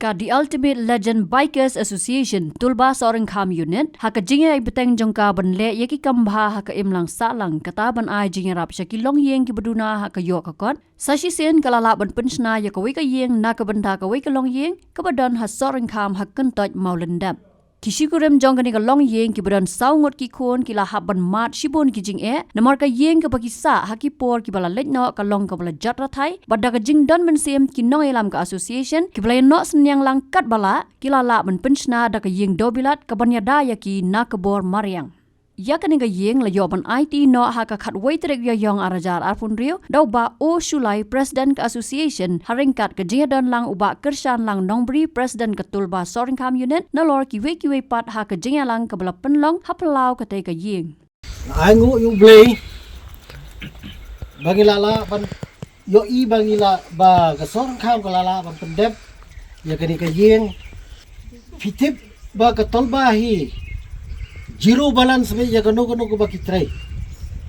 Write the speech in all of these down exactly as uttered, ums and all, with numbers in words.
Ka The Ultimate Legend Bikers Association, Tulba Sohryngkham Unit, ha ka jingïaibteng jong ka ban leh ïa ki kam bha ha ka imlang sahlang, kata ban ai jingïarap sha ki longïing kiba duna ha ka ïoh ka kot, sa shisien ka la lah ban pynshna ïa kawei ka ïing na ka bynta kawei ka longïing kaba don ha Sohryngkham ha Kyntoit Mawlyndep. Ki shikurim jong kane ka longïing kiba don saw ngut ki khun ki la hap ban mad shibun ki jingeh namar ka ïing kaba ki sah ha ki por kiba la leit noh ka long kaba la jot rathai, bad da ka jingdon mynsiem ki nongïalam ka association kiba la ïanoh synñiang lang katba lah, ki la lah ban pynshna da ka ïing dewbilat kaban ïada ïa ki na ka bor mariang. Ïa kane ka ïing la ïoh ban aiti noh ha ka khatwei tarik Ïaïong ar hajar arphew hynriew da u Bah O Shullai, President ka Association, ha ryngkat ka jingïadon lang u Bah Kyrshanlang Nongbri, President ka Tulba Sohryngkham Unit, nalor kiwei kiwei pat ha ka jingïalang kaba la pynlong ha phyllaw katei ka ïing. Ai nguh ïa U Blei ba ngi la lah ban ïohi ba ngi la, ba ka Sohryngkham ka la lah ban pyndep ïa kane ka ïing. Phi tip ba ka Tulba hi zero balance beit ïa kano kano kaba ki trei.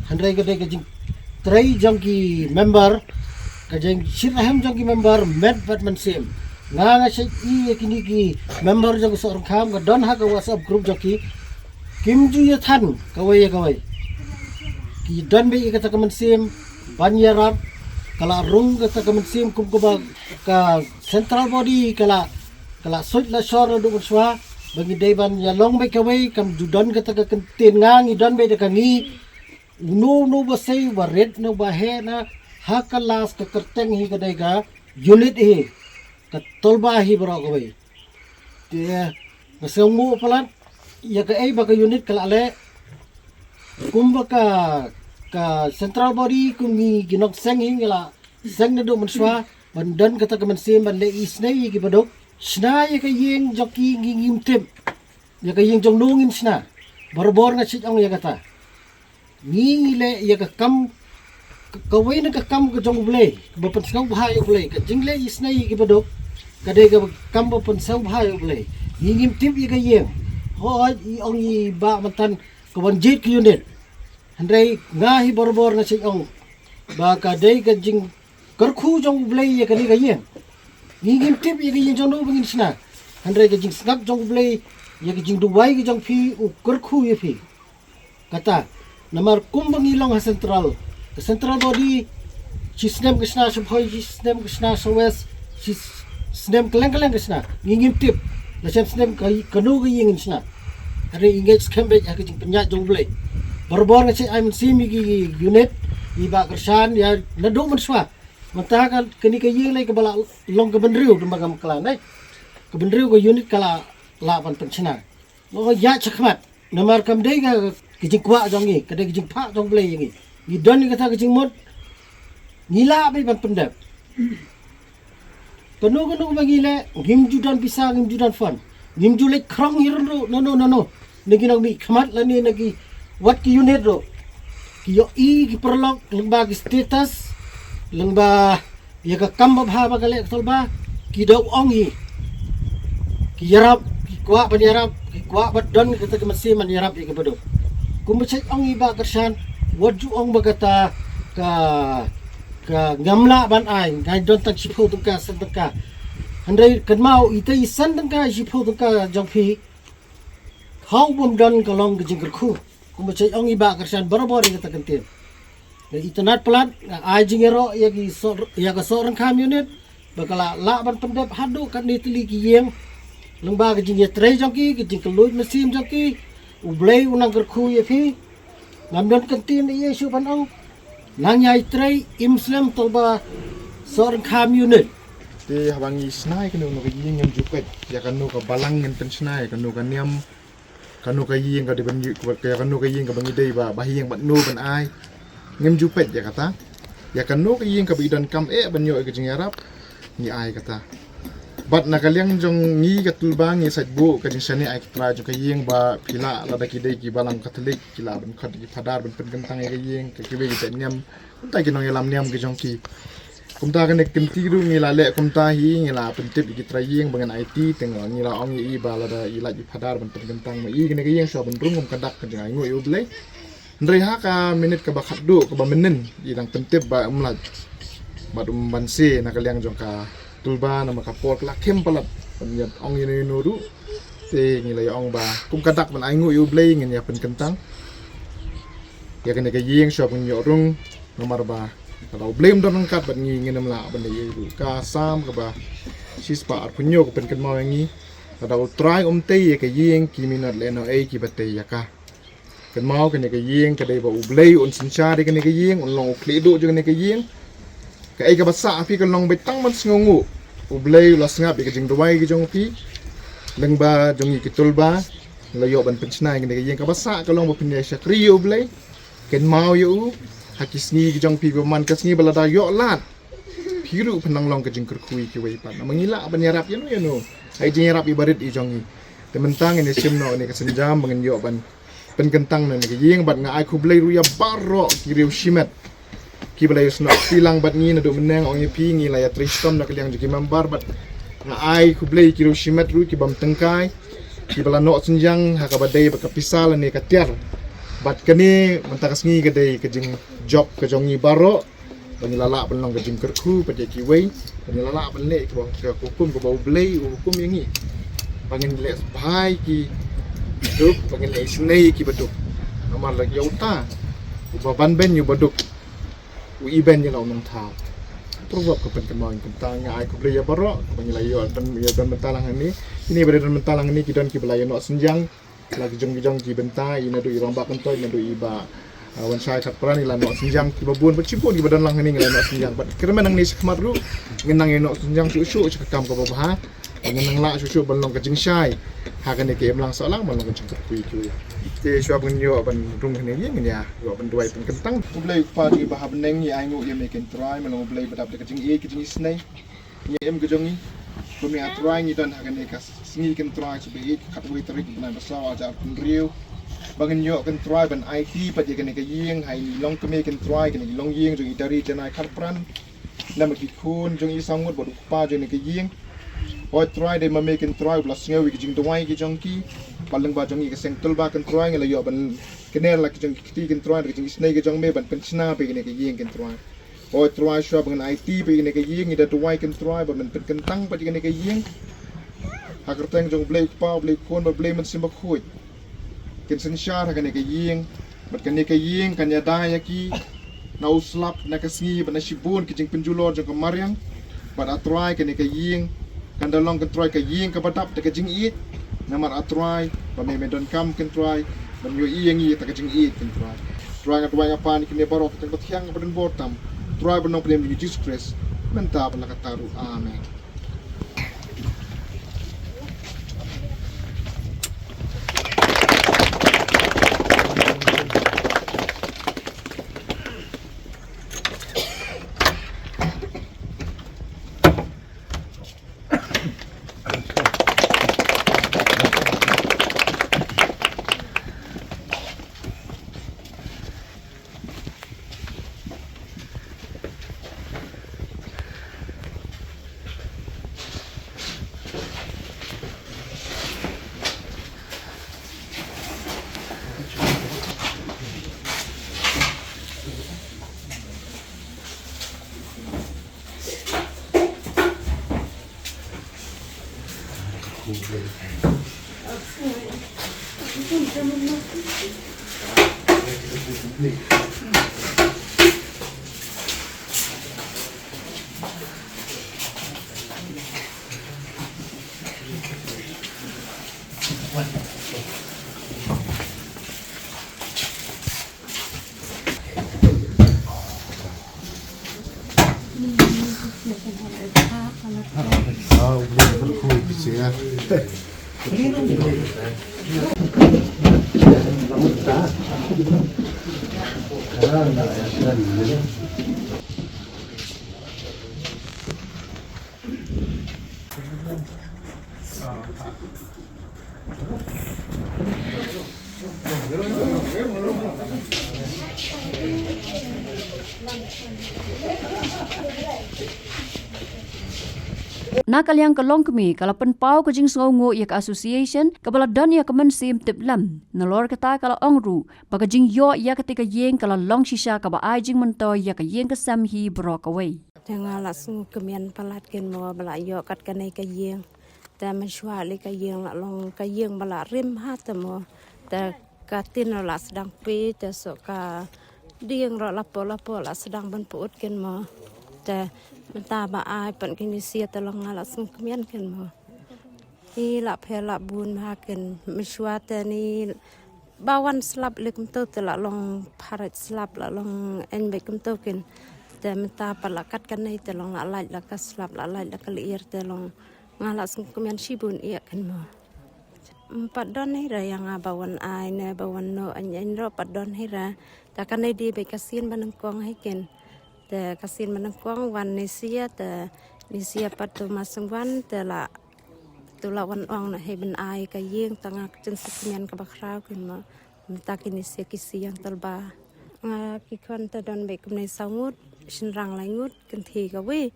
Hynrei ka dei ka jingtrei jong ki member, ka jingshitrhem jong ki member met bad mynsiem. Nga nga check ïa kine ki member jong ka Sohryngkham ka don ha ka WhatsApp group jong ki, kim ju ïathan kawei ïa kawei. Ki don beit ïa kata ka mynsiem ban ïarap. Ka la rung kata ka mynsiem kum kaba ka central body ka la, ka la suit la shor naduh mynshuwa ba ngi dei ban ïalong beit kawei. Kam ju don kata ka ktien nga ngi don beit da ka ngi. Uno uno ba sei ba rit na ba heh na, ha ka last ka kyrteng hi ka dei ka unit hi, ka Tulba hi baroh kawei. Te nga sngewnguh palat ïa kaei ba ka unit ka la leh. Kumba ka, ka central body kum ngi ki nongseng hi ngi la seng naduh mynshuwa ban don kata ka mynsiem ban leh isynei ïa kiba duk. Shna ïa ka ïing jong ki ngi ngim tip ïa ka ïing jong no ngin shna. Barabor nga check ong ïa kata. Ngi ngi leh ïa ka kam, ka, kawei na ka kam ka jong U Blei, ba pynsngewbha ïa U Blei. Ka jingleh isynei ïa kiba duk ka dei ka kam ba pynsngewbha ïa U Blei. Ngi ngim tip ïa ka ïing. Hooid, i ong i Bah Mantan ka wan jied ka unit. Hynrei nga hi barabor nga check ong ba ka dei ka jing kyrkhu jong U Blei ïa kane ka ïing. Ngi ngim tip ïa ka ïing jong no ba ngin shna. Hynrei ka jingsngap jong U Blei ïa ka jingduwai ka jong phi, u kyrkhu ïa phi. Kata, namar kumba ngi long ha central, ka central body, shi snem ka shna sha Bhoi, shi snem ka shna sha West, shi snem kylleng kylleng ka shna. Ngi ngim tip la shem snem ka, kano ka ïing ngin shna. Hynrei i ngeit skhem beit ha ka jingpynïaid jong U Blei. Barabor nga check ai mynsiem ïa ki unit, i Bah Kyrshan, ïa naduh mynshuwa. Mynta ka, kane ka ïing lei kaba la long ka bynriew, dum ba ngam kla nai. Ka bynriew ka unit ka la, lah ban pynshna. Nga ïa shakhmat. Namar kam dei ka, ka jingkwah jong ngi, ka dei ka jingphah jong U Blei ïa ngi. Ngi don ïa kata ka jingmut. Ngi lah beit ban pyndep. Kano kano ba ngi leh, ngim ju don pisa, ngim ju don fund. Ngim ju leit khrong hi ruh, no, no, no, no. Na ki nongmihkhmat lane na ki wat ki unit ruh. Ki ïohi ki paralok lyngba ki status, lyngba ïa ka kam babha ba ka leh ka Tulba, ki da ong hi. Ki ïarap, ki kwah ban ïarap, ki kwah ban don kata ka mynsiem ban ïarap ïa kiba duk. Kumba check ong i Bah Kyrshan, wat ju ong ba kata ka, ka ngam lah ban ai, nga don tang shiphew tyngka, san tyngka. Hynrei kynmaw, ita i san tyngka, shiphew tyngka jong phi, haw bym don ka long ka jingkyrkhu. Kumba check ong i Bah Kyrshan barabor ïa kata ka ktien. Nga itynnad palat, nga ai jingïaroh ïa ki Soh, ïa ka Sohryngkham unit, ba ka la lah ban pyndep haduh katne tylli ki ïing. Lyngba ka jingïatrei jong ki, ka jingkylluid mynsiem jong ki, U Blei u nang kyrkhu ïa phi. Ngam don ka ktien ei ei shuh ban ong. Nang ïai trei im slem Tulba Sohryngkham unit. Te haba ngi shna ïa kano kano ka ïing ngim ju peit ïa kano ka balang ngin pynshna, ïa kano ka niam, kano ka ïing ka dei ban ïoh, ïa kano ka ïing kaba ngi dei ba, ba ïing bad no ban ai. Ngim ju peit ïa kata. Ïa kano ka ïing kaba i donkam eh ban ïoh ïa ka jingïarap, ngi ai kata. Bad na ka liang jong ngi ka Tulba ngi sait buh ka jingshaniah ïa ki trai jong ka ïing ba phi lah, lada ki dei ki balang Katholik ki lah ban khot ki phadar ban pynkyntang ïa ka ïing, ka kiwei ki jait niam. Kumta ki nongïalam niam ki jong ki. Kumta kane ka kynti ruh ngi la leh kumta hi, ngi la pyntip ïa ki trai ïing ba ngan aiti, te ngi la ong ïa i ba lada i lait i phadar ban pynkyntang ma i kane ka ïing shuwa ban rung kum ka dak ka jingainguh ïa U Blei. Hynrei ha ka minit kaba khatduh kaba mynnin i dang pyntip ba um lait. Bad um banse na ka liang jong ka Tulba namar ka por ka la khim palat. Ban ïa ong ïa no ïa no ruh. Te ngi la ïa ong ba kum ka dak ban ai nguh ïa U Blei ngin ïa pynkyntang ïa kane ka ïing shuwa ban ïoh rung. Namar ba lada U Blei um don ryngkat bad ngi, ngin ym lah ban leh ei ruh. Ka Salm kaba shispah arphew hynñiew ka pynkynmaw ïa ngi, lada U Trai um tei ïa ka ïing, ki minot lehnohei kiba tei ïa ka. Kynmaw kane ka ïing ka dei ba U Blei un synshar ïa kane ka ïing, un long u khlieh duh jong kane ka ïing. Kaei kaba sah ha phi ka long beit tang ban sngewnguh. U Blei u la sngap ïa ka jingduwai ka jong phi. Lyngba jong ngi ki tulba la ïoh ban pynshna ïa kane ka ïing, kaba sah ka long ba phin ïa shakri ïa U Blei. Kynmaw ïa u ha ki sngi ki jong phi, ba man ka sngi ba lada ïoh lad, phi ruh phin nang long ka jingkyrkhu ïa kiwei pat. Namar ngi lah ban ïarap ïa no ïa no ha i jingïarap iba rit i jong ngi. Te mynta ngin ïa shim noh ïa ka sienjam ba ngin ïoh ban pynkyntang na kane ka ïing, bad nga ai khublei ruh ïa baroh ki riew shimet kiba la ïasnoh kti lang bad ngi naduh mynne. Ong ïa phi, ngi la ïatrei shitom na ka liang jong ki member, bad nga ai khublei ki riew shimet ruh ki bym tyngkai, kiba la noh synjang ha kaba dei bad ka pisa lane ka tiar. Bad kane mynta ka sngi ka dei ka jingjop ka jong ngi baroh, ba ngi la lah ban long ka jingkyrkhu pat ïa kiwei, ba ngi la lah ban leh kaba ka hukum kaba U Blei u hukum ïa ngi, ba ngin leh bha ïa ki baduk, ba ngin leh isynei ïa ki baduk. Namar la ïa uta uba banbeiñ ïa u baduk, u ibeiñ ïa la u nongthaw. Proverb ka pynkynmaw ïa kata. Nga ai khublei ïa baroh ba ngi la ïoh ban, ïa ban bynta lang hangne. Kine ba dei ban bynta lang hangne ki don kiba la ïa noh synjang la ki jong ki jong ki bynta, i naduh i Rangbah Kyntoit, naduh i Bah, ah, Wanshai Khatpran, i la noh synjang kiba bun bad shibun kiba don lang hangne ngi la noh synjang. Bad kyrmen nangne shakhmat ruh ngin nang ïa noh synjang shuh shuh sha ka kam kaba bha. Ngin nang lah shuh shuh ban long ka jingshai ha kane ka imlang sahlang, ban long ka jingkyrkhu ïa kiwei. Te shuwa ban ïoh ban rung hangne, ngin ïa ïoh ban duwai pynkyntang. U Blei U Kpa jong ngi ba ha bneng, ngi ai nguh ïa me ko Trai, me long U Blei ba dap da ka jingïeit ka jingisynei. Ngi im ka jong ngi. Kum ïa Trai ngi don ha kane ka sngi ko Trai, sha ba ïeit ka khatwei tarik bnai ba saw, arhajar arphew hynriew. Ba ngin ïoh ko Trai ban aiti pat ïa kane ka ïing ha i longkmie ko Trai, kane ka longïing jong i Dari Janai Khatpran. Lem bad ki khun jong i saw ngut bad u kpa jong kane ka ïing. Oi Trai, dei ma me ko Trai uba la sngew ïa ki jingduwai ki jong ki. Bad lyngba jong ngi ka seng tulba ko Trai, ngi la ïoh ban kner la ki jong ki kti ko Trai, da ka jingisynei ka jong me ban pynshna pat ïa kane ka ïing ko Trai. Oi Trai, shuwa ba ngan aiti pat ïa kane ka ïing, ngi da duwai ko Trai ba men pynkyntang pat ïa kane ka ïing ha ka kyrteng jong U Blei U Kpa, U Blei U Khun bad U Blei Mynsiem Bakhuid. Kin synshar ha kane ka ïing, bad kane ka ïing kan ïada ïa ki na u slap, na ka sngi bad na shibun ki jingpynjulor jong ka mariang. Bad A Trai, kane ka ïing kan da long ko Trai ka ïing kaba dap da ka jingïeit. Namar A Trai, ba me me donkam ko Trai ban ïohi ïa ngi da ka jingïeit ko Trai. Trai, nga duwai nga pan ïa kine baroh ha ka kyrteng bathiang kaba donbor tam, Trai ba nongpynim jong ngi Jisu Khrist, mynta bad la katta ruh. Amen. Na ka liang ka longkmie ka la pynpaw ka jingsngewnguh ïa ka association kaba la don ïa ka mynsiem tip lem. Nalor kata ka la ong ruh ba ka jingïoh ïa kata ka ïing ka la long shisha kaba ai jingmyntoi ïa ka ïing ka sem hi baroh kawei. Te nga la sngewkmen palat kynmaw ba la ïoh kat kane ka ïing. Te mynshuwa lei ka ïing la long ka ïing ba la rim ha te mo. Te ka tin ruh la sdang pei te soh ka dieng ruh la pok la pok la sdang ban put ken mo. Te mynta ba ai pat kine sia te long nga la sngewkmen ken mo. Ni la pher la bun ha ken mynshuwa te ni ba wan slap lei kumto te la long pharai slap la long en beit kumto ken. Te mynta pat la kat kane te long la lait la ka slap la lait la ka lyer te long nga la sngewkmen shibun ïa ken mo. Pat don hi ra ïa nga ba wan ai ne ba wan noh ain ain ruh pat don hi ra. Te kane dei beit ka sien ba nyngkong hi ken. Te ka sien ba nyngkong wan ne sia te ne sia pat tu ma sngwan te la tu la wan ong na hi ban ai ka ïing tang ka jin sngewkmen kaba khraw ken mo. Mynta kine sia ki siang talba. Nga ki khon te don beit kumne saw ngut, shynrang lai ngut, kynthei kawei.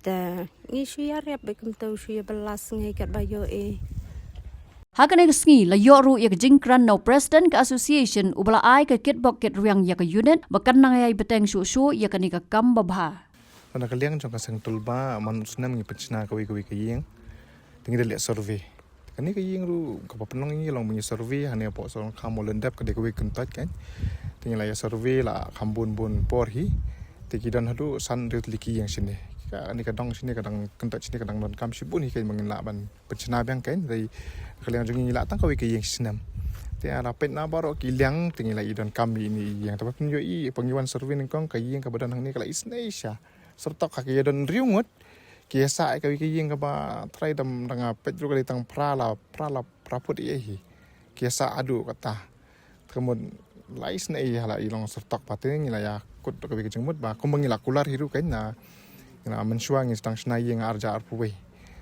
Te ngi shu ïa rep beit kumto shu ïa bylla sngi katba ïoh e. Ha kane ka sngi la ïoh ruh ïa ka jingkren na u president ka association uba la ai ka kit bok kit rwiang ïa ka unit ba kan nang ïai bteng shuh shuh ïa kane ka kam babha. Na ka liang jong ka seng tulba man u snem ngi pynshna kawei kawei ka ïing. Te ngi da leh survey. Kane ka ïing ruh kaba pynlong ïa ngi long ba ngi survey hangne hapoh Sohryngkham Mollendep ka dei kawei kyntoit kan. Te ngi la ïa survey la kham bun bun por hi. Te ki don haduh san hynriew tylli ki ïing shane. Kane ka dong shane ka dang kyntoit shane ka dang donkam shibun hi kan ba ngin lah ban pynshna biang kan. Dei ka liang jong ngi ngi lah tang kawei ka ïing shisnem. Te la peit na baroh ki liang te ngi la i donkam ïa ine i ïing. Te ba pynïoh i ba ngi wan survey nyngkong ka ïing kaba don hangne ka la isynei sha. Syrtok ha ki ïa don hynriew ngut. Ki ïa sah ïa kawei ka ïing kaba trai dam dang peit ruh ka dei tang phra la phra la phra phut ïa hi. Ki ïa sah haduh kata. Te ka mut la isynei ha la i long syrtok pat te ngi la ïa kut kawei ka jingmut ba kumba ngi la kular hi ruh kan na ngi la mynshuwa ngi sdang shna ïing arja arphew wei.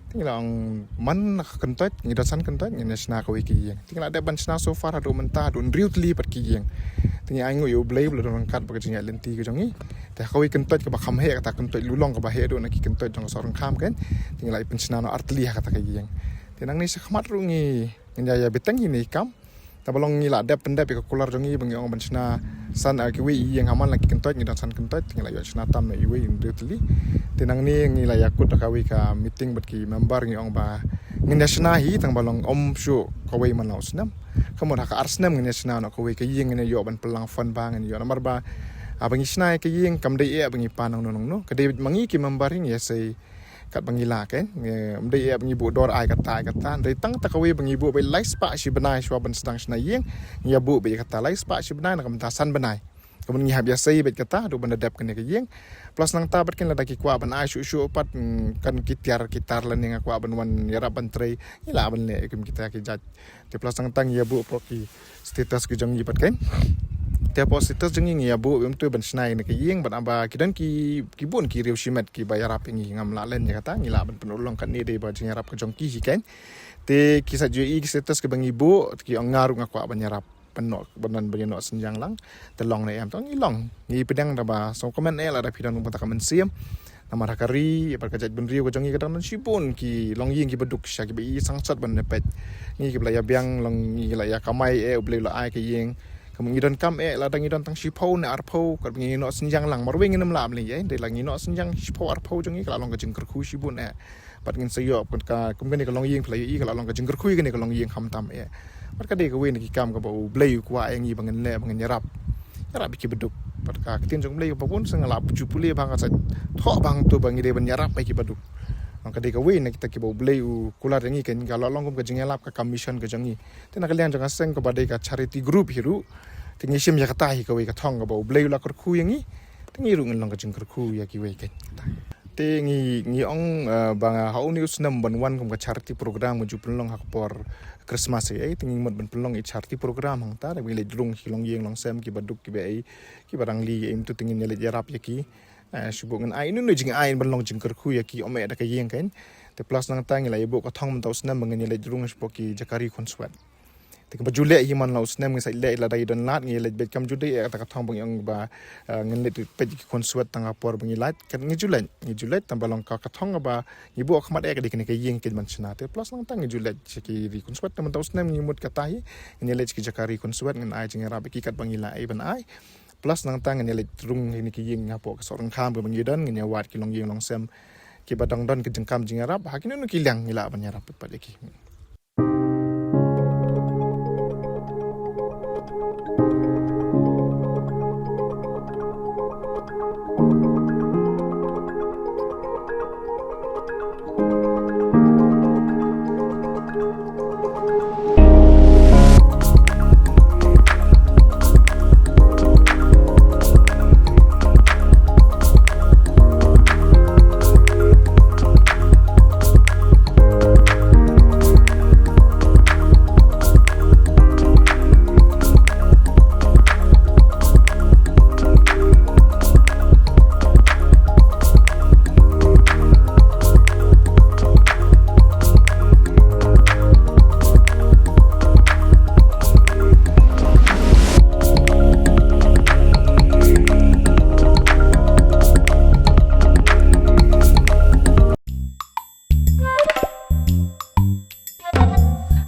Te ngi la ong man na ka kyntoit ngi don san kyntoit ngi na shna kawei ka ïing. Te ngi la dep ban shna so far haduh mynta haduh hynriew tylli pat ki ïing. Te ngi ainguh ïa U Blei ba la don ryngkat bad ka jingïaid lynti ka jong ngi. Te ha kawei kyntoit kaba kham heh kata kyntoit Lulong kaba heh haduh na ki kyntoit jong ka Sohryngkham kan. Te ngi la i pynshna noh ar tylli ha kata ka ïing. Te nangne sha khmat ruh ngi ngin ïa ïa bteng ïa ine i kam. Te ba long ngi la dep pyndep ïa ka kular jong ngi ba ngi ong ban shna san, ah, kiwei i ïing ha man la ki kyntoit ngi don san kyntoit te ngi la ïoh shna tam na iwei hynriew tylli. Te nangne ngi la ïa kut da kawei ka meeting bad ki member ngi ong ba ngin ïa shna hi tang ba long ym shuh kawei man la u snem. Ka mut ha ka ar snem ngin ïa shna noh kawei ka ïing ngin ïa ïoh ban pynlang fund ba ngin ïoh namar ba, ah, ba ngi shna ïa ka ïing kam dei eh ba ngi pan nongno nongno ka dei ma ngi ki member hi ngi ïa sei katba ngi lah kan. Ngi, ym dei eh ba ngi buh dor ai kata ai kata. Dei tang ta kawei ba ngi buh beit lai spah shi bnai shuwa ban sdang shna ïing. Ngi ïa buh beit kata lai spah shi bnai na ka bynta san bnai. Ka mut ngi hap ïa sei beit kata haduh ban da dep kane ka ïing. Plus nangta bad kan lada ki kwah ban ai shuh shuh pat, mm, kan ki tiar ki tar lane nga kwah ban wan ïarap ban trei. Ngi lah ban leh kum kita ki jait. Te plus tang tang ïa buh pok ki status ki jong ngi pat kan. Te pok status jong ngi ngi ïa buh bym tu ban shna ïa ka ïing bad aba ki don ki ki bun ki riew shimet kiba ïarap ïa ngi ngam lah len ïa kata ngi lah ban pynurlong katne dei ba jingïarap ka jong ki hi kan. Te ki sa ju i ki status kiba ngi buh ki ong nga ruh nga kwah ban ïarap ban noh ban ban ïa noh synjang lang. Te long ne em tang ngi long ngi pdiang da ba so comment eh la da phi don bynta ka mynsiem. Namar ha ka ri bad ka jaitbynriew ka jong ngi ka dang don shibun ki longïing kiba duk shisha kiba i sangsot ban ne peit. Ngi kiba la ïa biang long ngi la ïa kamai eh U Blei u la ai ka ïing. Ka mut ngi donkam eh lada ngi don tang shiphew ne arphew katba ngi noh synjang lang marwei ngin ym lah ban leh ïa dei la ngi noh synjang shiphew arphew jong ngi ka la long ka jingkyrkhu shibun eh. Bad ngin sa ïoh bad ka kum kane ka longïing phi la ïohi ka la long ka jingkyrkhu ïa kane ka longïing khamtam eh. Bad ka dei kawei na ki kam kaba U Blei u kwah ïa ngi ba ngin leh ba ngin ïarap. Ïarap ïa kiba duk. Bad ka ktien jong U Blei kaba bun sa nga la ju pule ba nga sa thoh ba hangto ba ngi dei ban ïarap ïa kiba duk. Ka dei kawei na kita kiba U Blei u kular ïa ngi kan ka la long kum ka jingïalap ka commission ka jong ngi. Te na ka liang jong ka seng kaba dei ka charity group hi ruh. Te ngi shim ïa kata hi kawei ka thong kaba U Blei u la kyrkhu ïa ngi. Te ngi ruh ngin long ka jingkyrkhu ïa kiwei kan. Te ngi ngi ong, eh, ba nga ha une u snem ban wan kum ka charity program ngi ju pynlong ha ka por Christmas ei ei te ngi mut ban pynlong i charity program hangta da ngi leit rung ki longïing longsem kiba duk kiba ei kiba rangli ei mynta te ngin ïa leit ïarap ïa ki. Eh, shu buh ngin ai inu inu jingai ban long jingkyrkhu ïa ki ym eh da ka ïing kan. Te plus nangta ngi la ïa buh ka thong mynta u snem ba ngin ïa leit rung shu buh ki jaka ri khunswet. Te kaba ju leh hi man la u snem ngi sa leh lada i don lad ngi leh beit kam ju dei eh kata ka thong ba ngi ong ba, eh, ngin leh peit ki khunswet tang ha por ba ngi lad kan ngi ju leh ngi ju leh tang ba long ka ka thong ba ngi buh khmat eh ka dei kane ka ïing kin man shna te plus nangta ngi ju leh sha ki ri khunswet te mynta u snem ngi mut kata hi ngi leh sha ki jaka ri khunswet ngin ai jingïarap ki kat ba ngi la ai ban ai plus nangta ngi leh rung hi ni ki ïing hapoh ka Sohryngkham kaba ngi don ngi wad ki longïing longsem kiba dang don ka jingkam jingïarap ha kino kino ki liang ngi lah ban ïarap pat ïa ki.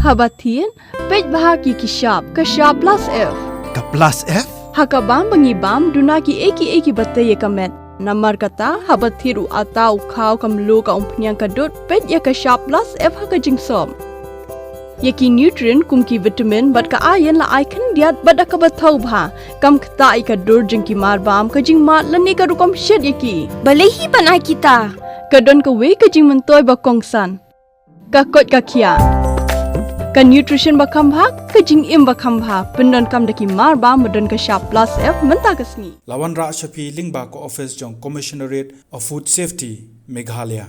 Haba thied, peit bha ki ki shap, ka shap plus F. Ka plus F? Ha ka bam ba ngi bam, duna ki ei ki ei kiba tei ïa ka met. Namar kata, haba thied u atta u khaw ka mluh ka umphniang ka dud, peit ïa ka shap plus F ha ka jingsop. Ïa ki nutrient kum ki vitamin bad ka iron la ai khyndiat bad da kaba thaw bha. Kam ktah ïa ka dur jong ki mar bam, ka jingmad lane ka rukom shet ïa ki. Balei hi ban ai kita? Ka don kawei ka jingmyntoi ba kongsan. Ka koit ka khiah. Ka nutrition ba kham bha, ka jingim ba kham bha. Pyndonkam da ki mar bam ba don ka shap plus F mynta ka sngi. La wanrah sha phi lyngba ka office jong Commissionerate of Food Safety, Meghalaya.